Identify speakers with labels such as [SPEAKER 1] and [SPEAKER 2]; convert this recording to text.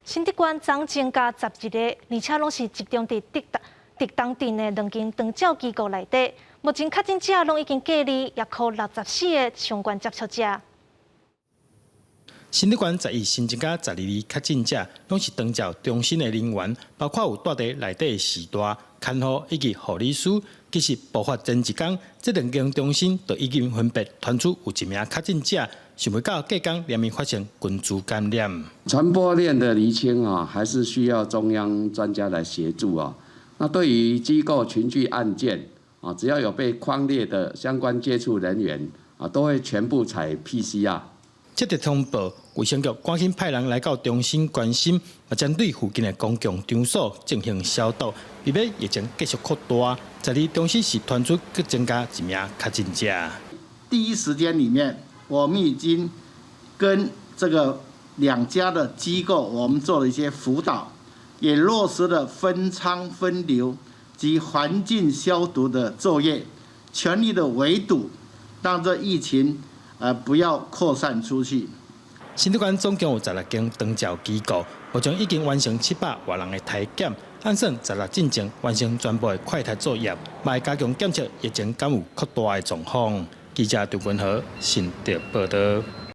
[SPEAKER 1] 新竹縣昨增加十一个，而且攏是集中佇竹竹東鎮的兩間長照機構內底。目前確診者攏已經隔離，抑閣64个相關接觸者。
[SPEAKER 2] 新竹縣十一新增加十二例確診者，攏是長照中心的人員，包括有蹛佇內底的序大、看護以及護理師。其實爆發前一工，這兩間中心就已經分別傳出有一名確診者，想袂到隔工連綿發生群聚感染。
[SPEAKER 3] 傳播鏈的釐清啊，還是需要中央專家來協助啊。那對於機構群聚案件啊，只要有被匡列的相關接觸人員啊，都會全部採 PCR。
[SPEAKER 2] 接到通報，衛生局趕緊派人來到中心關心，嘛針對附近的公共場所進行消毒，避免疫情繼續擴大。十二中心是傳出閣增加一名確診者。
[SPEAKER 4] 第一時間裡面，我們已經跟這個兩家的機構，我們做了一些輔導，也落實了分艙分流及環境消毒的作業，全力的圍堵，讓這疫情不要擴散出去。
[SPEAKER 2] 新竹縣總共有十六間長照機構，目前已經完成七百外人的篩檢，按算十六進前完成全部的快篩作業，嘛會加強檢測疫情敢有擴大的狀況。記者張文和新竹報導。